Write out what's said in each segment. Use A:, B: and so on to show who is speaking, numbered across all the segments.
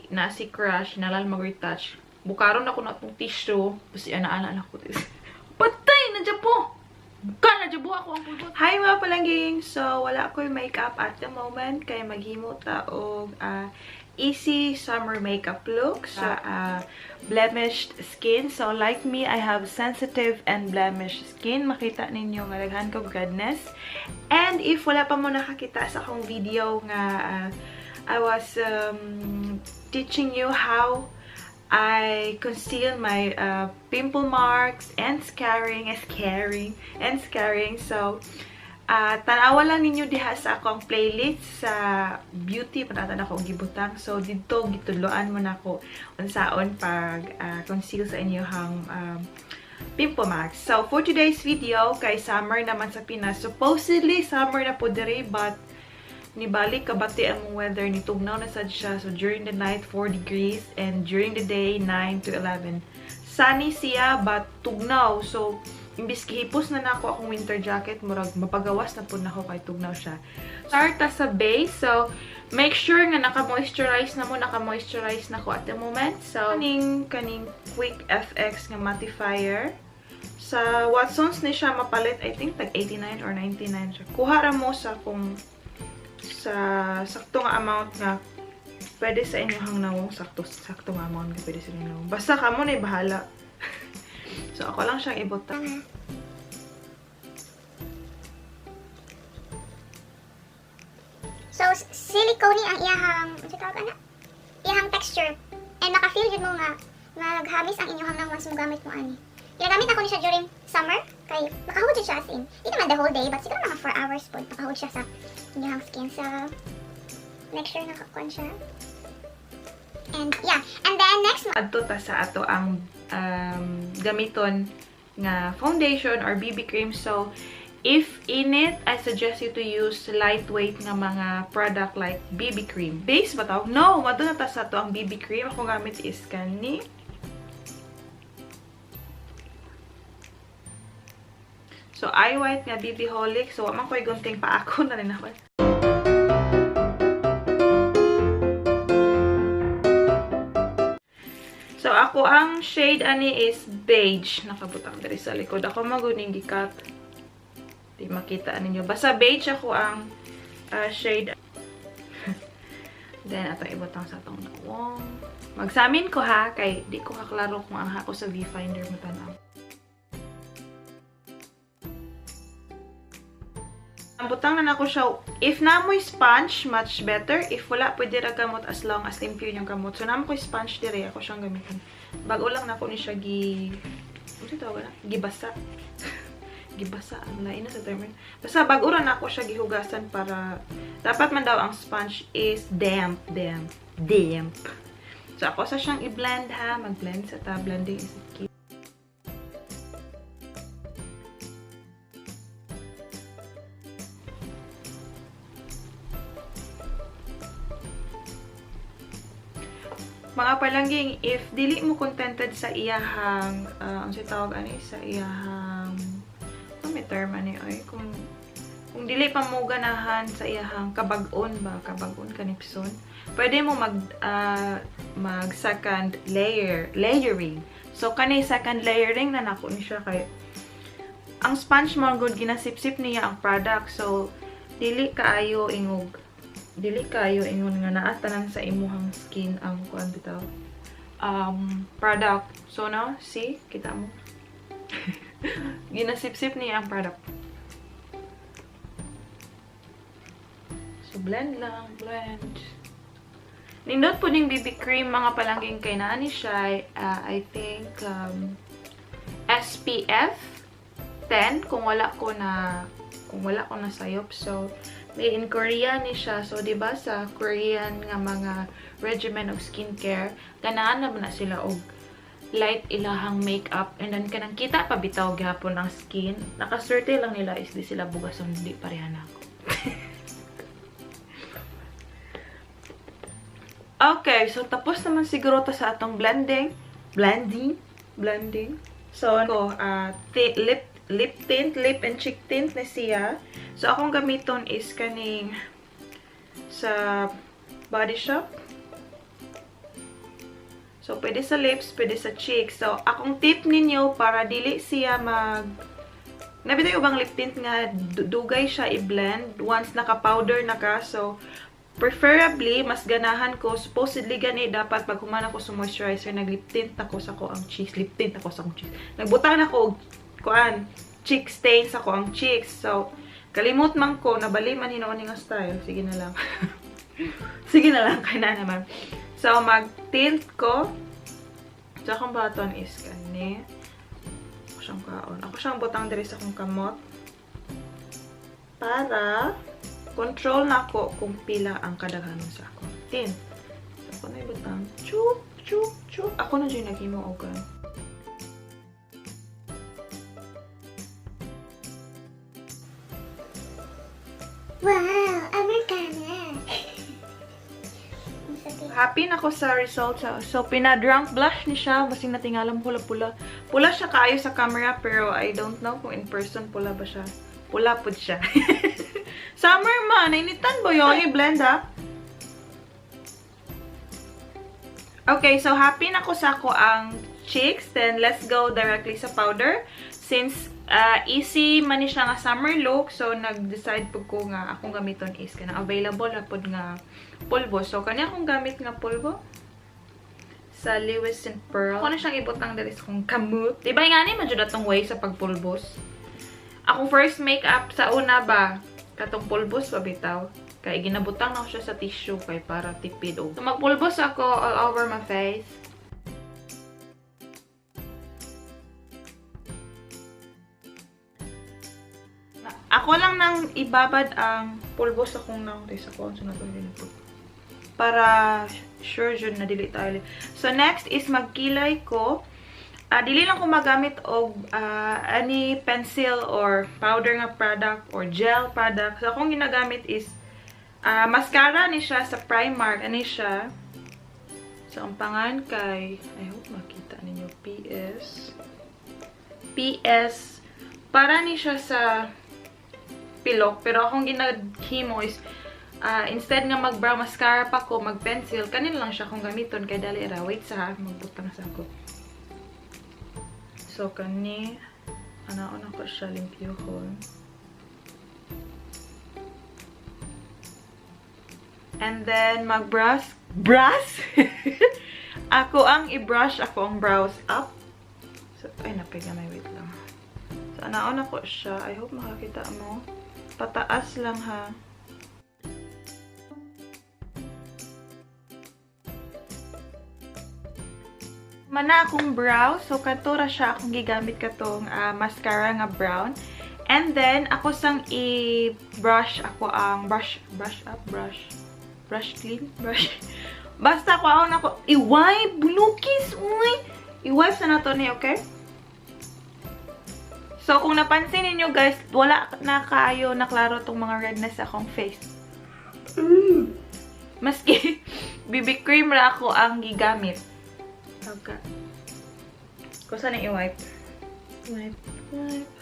A: na si crush, nalal mag-retouch. Bukaron ako na itong tissue. Tapos ana-ana na ko. Patay! Nandiyan po! Buka na dyan ako ang pulbot.
B: Hi mga palangging! So, wala ko'y makeup at the moment. Kaya maghimo ta og easy summer makeup look sa blemished skin. So, like me, I have sensitive and blemished skin. Makita ninyo nga daghan kog redness. And if wala pa mo nakakita sa akong video nga I was teaching you how I conceal my pimple marks and scarring. So, tanawa lang ninyo diha sa akong playlist sa beauty patatan ako og gibutang. So, didto gitudloan mo nako unsaon pag conceal sa inyong pimple marks. So, for today's video, kay summer naman sa Pinas. Supposedly, summer na po diri, but nibalik kabati ang weather, nitugnaw na sad siya. So, during the night, 4 degrees, and during the day, 9 to 11. Sunny siya, but tugnaw. So, imbis gihipos na nako akong winter jacket, murag mapagawas na pud nako kay tugnaw siya.
A: Start ta sa base. So, make sure nga naka-moisturize na mo. Naka-moisturize na ko at the moment. So,
B: kaning Quick FX nga mattifier. Sa Watsons ni siya mapalit, I think tag 89 or 99 siya. Kuha ra mo sa kung sa sakto nga amount nga pwede sa inyong nawong, sakto nga amount nga pwede sa inyong nawong. Basta kamo na bahala. So, ako lang siyang ibutang.
C: So, silicone ang iyahang, ano tawag ana? Iyahang texture. And maka-feel yun mo nga naghamis ang inyong nawong once mo gamit mo ani. Ginagamit ako ni siya during summer kay makahold siya as in. Di naman the whole day, but siguro mga 4 hours po makahold siya sa inyong skin. So, make sure nakakuan siya. And yeah, and then next
B: adto ta sa ato ang gamiton nga foundation or BB cream. So, if init, I suggest you to use lightweight nga mga product like BB cream. Base ba tawag? No, madto na ta sa ato ang BB cream. Ako gamit is kani. So, eye white nga BB Holic. So, wa man ko'y gunting pa ako na rin ako. So, ako ang shade ani is beige. Nakabutang diri sa likod. Ako maguning gikat. Di makita ninyo. Basta beige ako ang shade. Then, atong ibutang sa atong nawong. Magsamin ko ha, kay di ko kaklaro kung ang hako sa viewfinder mo tan-aw. Ang butang na nako siya, if namoy sponge, much better. If wala, pwede ra gamot as long as limpyo yung gamot. So, namo ko'y sponge dire, ako siyang gamitin. Bago lang nako ni siya ano tawag na? Gibasa. Gibasa, ang lain na sa term. Basta, bago ra nako siya gihugasan para, dapat man daw ang sponge is damp, damp, damp. So, ako sa siyang i-blend ha. Mag-blend sa ta. Blending is key. Mga palangging, if dili mo contented sa iyahang, ang tawag ani, sa iyahang, ano may term ani, ay, kung dili pa mo ganahan sa iyahang kabag-on ba, kabag-on kanipson, pwede mo mag second layer, layering. So, kani second layering na nako ni siya kay, ang sponge mo good, ginasipsip niya ang product. So, dili kaayo ingog. Dili kayo ingon nga naatanan sa imuhang skin ang kuan bitaw product. So now, see, kita mo. Ginasipsip niya ang product. So blend lang, blend. Nindot po ning BB cream mga palangging kay naa ni siya, I think SPF 10 kung wala ko na sayop. So made in Korea ni siya. So, diba sa Korean nga mga regimen of skincare, ganahan naman na sila og light ilahang makeup. And then, kanang kita pa bitaw gihapon ang skin. Nakaswerte lang nila is di sila bugason, di pareha na ako. Okay, so tapos naman siguro ta sa atong blending. Blending. So, ko lip tint, lip and cheek tint na siya. So, akong gamiton is kaning sa Body Shop. So, pwede sa lips, pwede sa cheeks. So, akong tip ninyo para dili siya mag... Nabitay ubang lip tint nga dugay siya i-blend once naka-powder na ka. So, preferably, mas ganahan ko. Supposedly, gani, dapat pag human ako sa moisturizer, nag-lip tint ako sa ko ang cheeks. Lip tint ako sa akong cheeks. Nagbutang ako kuan, cheek stain sa ko ang cheeks. So, kalimot man ko, nabali man hinuon nga style. Sige na lang. Sige na lang, kaya na naman. So, mag-tint ko. So, akong button is kani. Ako siyang kaon. Ako siyang butang diri sa akong kamot. Para control na ako kung pila ang kadaghanon sa akong tint. So, ako na ibutang. Chup, chup, chup. Ako na dyan naghimo og kan.
C: Wow! Americana!
B: Happy na ko sa result. So, pina-drunk blush ni siya. Basing natingalam pula-pula. Pula siya kaayo sa camera, pero I don't know kung in person pula ba siya. Pula pud siya. Summer man! Nainitan ba yun? I-blend ha? Okay, so happy na ko sa ako ang cheeks. Then, let's go directly sa powder. Since easy man ni siya nga summer look, so nag-decide pud ko nga akong gamiton is kanang available na pud nga pulbo. So, kani akong gamit nga pulbo sa Lewis and Pearl. Ako na siyang ibutang diri sa akong kamot. Diba nga ni man jud atong way sa pagpulbos? Akong first makeup sa una ba, katong pulbos pa bitaw. Kay ginabutang na ko siya sa tissue kay para tipid og. So, magpulbos ako all over my face. Ako lang nang ibabad ang pulbos akong nang sa ko sa para sure jud na dili tayo. So next is magkilay ko. Dili lang ko magamit og any pencil or powder nga product or gel product. So akong ginagamit is mascara ni siya sa Primark. Ani siya. So ang pangan kay, I hope makita ninyo, PS. PS para ni siya sa pilok, pero akong ginaghimo is instead nga mag-brow mascara pa ko, mag-pencil, kanin lang siya akong gamiton kay dali ra. Wait sa ha, magbutang sa ako. So kani anaon ako siya limpyohon. And then mag-brush, brush. Ako ang i-brush ako ang brows up. So ay napig na may wait lang. So anaon ako siya. I hope makakita mo. Pataas lang ha. Mana akong brow. So, katura siya akong gigamit katong mascara nga brown. And then, ako sang i-brush ako ang brush, brush up, brush, brush clean, brush. Basta ako ako, i-wipe, bulukis, uy! I-wipe sa nato ni, okay? So, kung napansin ninyo guys, wala na kaayo na klaro tong mga redness sa akong face. Maski BB cream ra ako ang gigamit. Okay. Kusa na i-wipe. Wipe, wipe.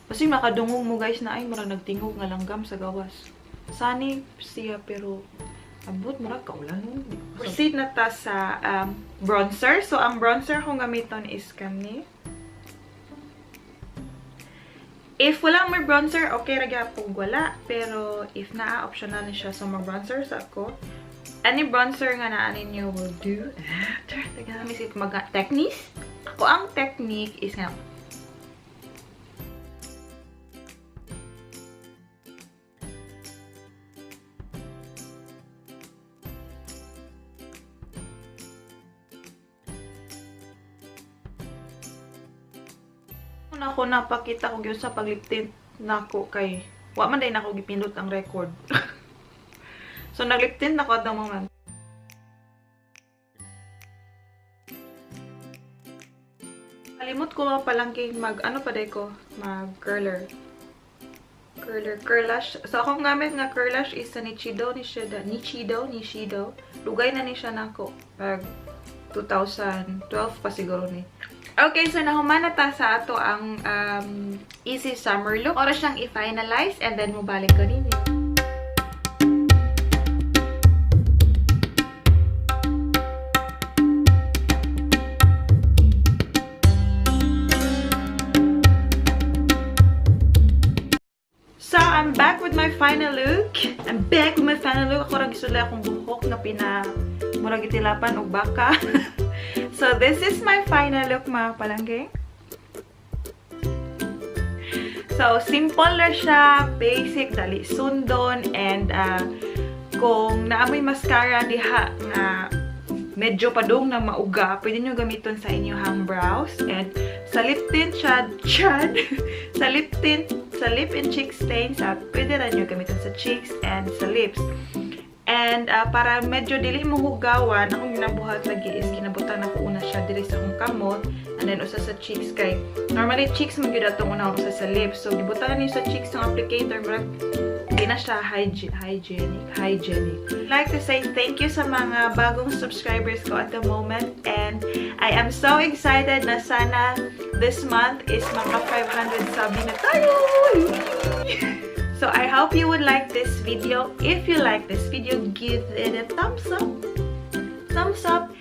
B: Kasi makadungog mo guys na ay murag nagtingog nga langgam sa gawas. Sunny siya pero abot murag kaulan. Proceed na ta sa bronzer. So, ang bronzer kong gamiton is kani. If wala may bronzer, okay ra gyapon wala. Pero if naa, optional ni siya. So, mag-bronzer sa ako. Any bronzer nga naa ninyo will do. Teka, mag-technique. Ako ang technique is nga ako napakita ko gyud sa pag-lip tint nako kay wa man day nako gipindot ang record. So nag-lip tint nako at the moment. Kalimot ko palangking mag ano pa day ko, mag curler. Curler, curlash. So akong gamit nga curlash is sa Nichido, Nishido, Nichido, Nishido. Lugay na ni siya nako pag 2012 pa siguro ni. Okay, so nahuman na ta sa ato ang easy summer look. Oras siyang i-finalize and then mubalik ko ninyo. back with my final look. I'm back with my final look. Ako ra gisulay akong buhok na pina murag gitilapan og baka. So, this is my final look, mga palangga. So, simple na siya, basic, dali sundon, and kung naa moy mascara diha nga medyo padung na mauga, pwede nyo gamiton sa inyong brows. And sa lip tint siya, chad, sa lip tint, sa lip and cheek stains, pwede rin nyo gamiton sa cheeks and sa lips. And para medyo dili mo hugawan, akong ginabuhat lagi is ginabutan ako una siya diri sa akong kamot and then usa sa cheeks, kay normally cheeks man gyud atong una, usa sa lips. So gibutangan niyo sa cheeks ng applicator, murag di na siya hygienic hygienic. Like to say thank you sa mga bagong subscribers ko at the moment, and I am so excited na sana this month is maka 500 sabi na tayo. So I hope you would like this video. If you like this video, give it a thumbs up. Thumbs up.